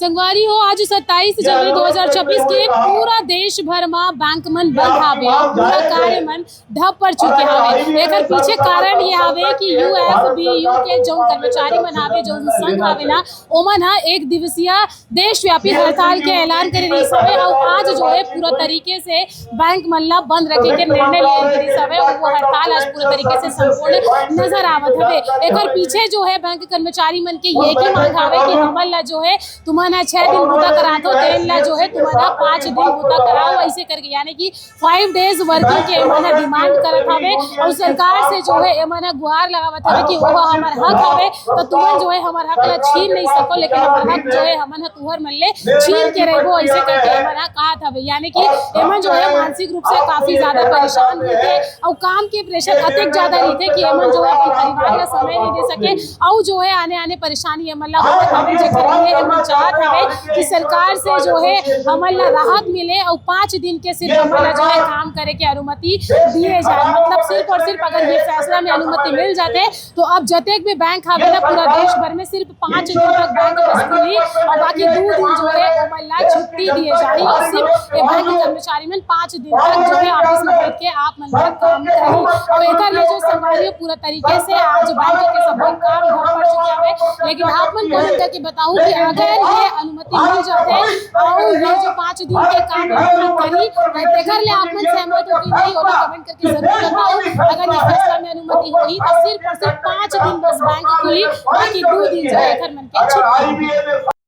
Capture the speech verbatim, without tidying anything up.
संगवारी हो, आज सत्ताईस जनवरी दो हज़ार छब्बीस के पूरा देश भर म बैंक मन बंद हावे, पूरा कार्य मन ठप पड़ चुके हावे। एकर पीछे कारण ये हावे कि यूएफबीयू के जो कर्मचारी मन हावे, जो संघ हावे ना, ओमन ह एक दिवसीय देशव्यापी हड़ताल के ऐलान करे रहिस हवे। अउ आज जो है पूरा तरीके से बैंक मन ला बंद रखे के निर्णय लिया गिरिस हवे। वो हड़ताल आज पूरा तरीके से संपूर्ण नजर आवत हवे। एकर पीछे जो है बैंक कर्मचारी मन के ये की मांग हवे कि हमन ला जो है तुमन ह छह दिन बूता करात हो, तेन ला जो है तुमन ह पाँच दिन बूता कराओ, ऐसे करके, यानी कि फाइव डेज वर्किंग के एमन ह डिमांड करत हवे। अउ सरकार से जो है एमन ह गुहार लगावत हवे कि वो हमर हक हवे, तो तुमन जो है हमर हक ला छीन नहीं सको, लेकिन हमर हक जो है हमन ह तुहर मन ले छीन के रहिबो, ऐसे करके एमन ह कहत हवे। यानी कि एमन जो है मानसिक रूप से काफी ज्यादा परेशान रहिथे, अउ काम के प्रेशर अतेक ज्यादा रहिथे कि एमन जो है अपन परिवार ला समय नहीं दे सके, अउ जो है आने आने परेशानी एमन ला होवत हवे, जेकर लिए एमन चाहत हवे कि सरकार से जो है हमन ला राहत मिले, अउ पाँच दिन के सिर्फ हमन ला जो है काम करे के अनुमति दिए जाए। मतलब सिर्फ और सिर्फ अगर ये फैसला में अनुमति मिल जाते, तो अब जतेक भी बैंक हवे ना पूरा देश भर में सिर्फ पाँच दिन तक बैंक बस खुली, और बाकी दो दिन जो है ओमन ला छुट्टी दिए जाही, और सिर्फ ये बैंक कर्मचारी मन पाँच दिन तक जो है ऑफिस में बैठ के आप मन का काम करही। और एकर ले जो संगवारी हो, पूरा तरीके से आज बैंक के सभी काम ठप पड़ चुके हवे। लेकिन आप मन comment करके बताओ कि अगर ये अनुमति मिल जाते और ये जो पाँच दिन के काम हम लोग करी, तो तेकर ले आप मन सहमत हो कि नहीं, वो भी comment करके जरूर बताओ। अगर ये फैसला में अनुमति होही तो सिर्फ और सिर्फ पाँच दिन बस बैंक खुली, बाकी दो दिन जो है एकर मन के छुट्टी।